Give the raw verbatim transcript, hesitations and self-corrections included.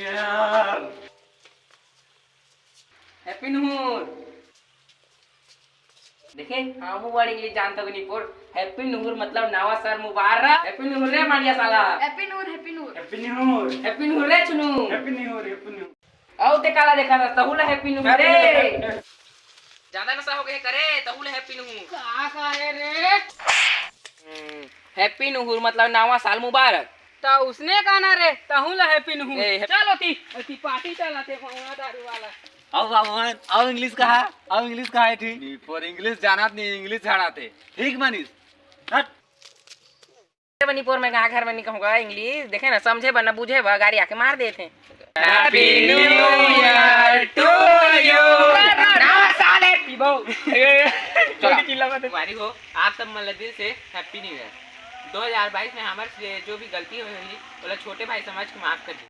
यार। Happy New Year। देखे, हाँ, वो word English जानता भी नहीं पोर। Happy New Year मतलब नवा साल मुबारक। Happy New Year रे मांडिया साला। Happy New Year, Happy New Year। Happy New Year। Happy New Year रे चुनू। Happy New Year, Happy New Year। अउ ते काला देखा था, तहू ला Happy New Year रे। ज्यादा नशा हो गए करे, तहू ला Happy New Year। का कहे रे? Happy New Year मतलब नवा साल मुबारक। त उसने कहना रे, तहू ला Happy New Year। ए, Happy चलो ती, ती party चलाते, महुआ दारू वाला। अउ बाबू मन, अउ English कहा, अउ English कहा है ठीक? नी पोर English जानत नहीं, English झाड़ाते। ठीक मानिस? हट। बनी पोर में कहा घर में नहीं कहूँगा English, देखे ना, समझे बा ना बूझे बा, गाड़ी आके मार देते हैं। Happy New Year to you। ना साले पीबो। चलो। तुम्हारी हो, आप सब मन ला दिल से Happy New Year। दो हज़ार बाईस में हमारे से जो भी गलती हुई होही, ओला छोटे भाई समझ के माफ कर दी।